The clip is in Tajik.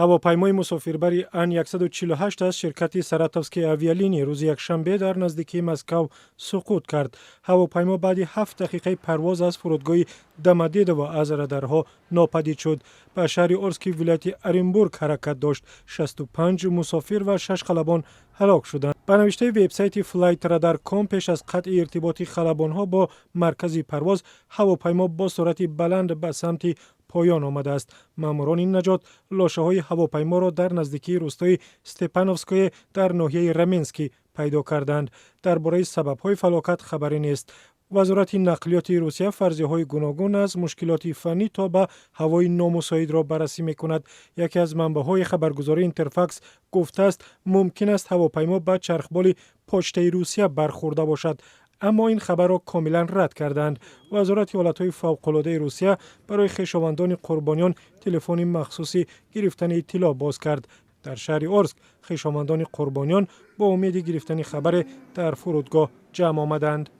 Ҳавопаймои мусофирбари Ан-148 аз ширкати «Саратовские авиалинии» рӯзи якшанбе дар наздикии Москав суқут кард. Ҳавопаймо баъди 7 дақиқаи парвоз аз фурудгоҳи Домодедово аз радарҳо нопадид шуд. Ба шаҳри Орски вилояти Оренбург ҳаракат дошт. 65 мусофир ва шаш халабон ҳалок шуданд. Ба навиштаи вебсайти Flightradar.com, пеш аз қатъи иртиботи халабонҳо бо маркази парвоз, ҳавопаймо бо суръати баланд ба самти поён омадааст. Маъмурони наҷот лошаҳои ҳавопайморо дар наздикии рӯстои Степановское дар ноҳияи Раменский пайдо карданд. Дар бораи сабабҳои фалокат хабаре нест. Вазорати нақлиёти Русия фарзияҳои гуногун, аз мушкилоти фаннӣ то ба ҳавои номусоидро баррасӣ мекунад. Яке аз манбаъҳои хабаргузории Интерфакс гуфтааст, мумкин аст ҳавопаймо ба чархболи Почтаи Русия бархӯрда бошад, аммо ин хабарро комилан рад карданд. Вазорати ҳолатҳои фавқулодаи Русия барои хешовандони қурбониён телефони махсуси гирифтани иттилоъ боз кард. Дар шаҳри Орск хешовандони қурбониён бо умеди гирифтани хабаре дар фурудгоҳ ҷамъ омаданд.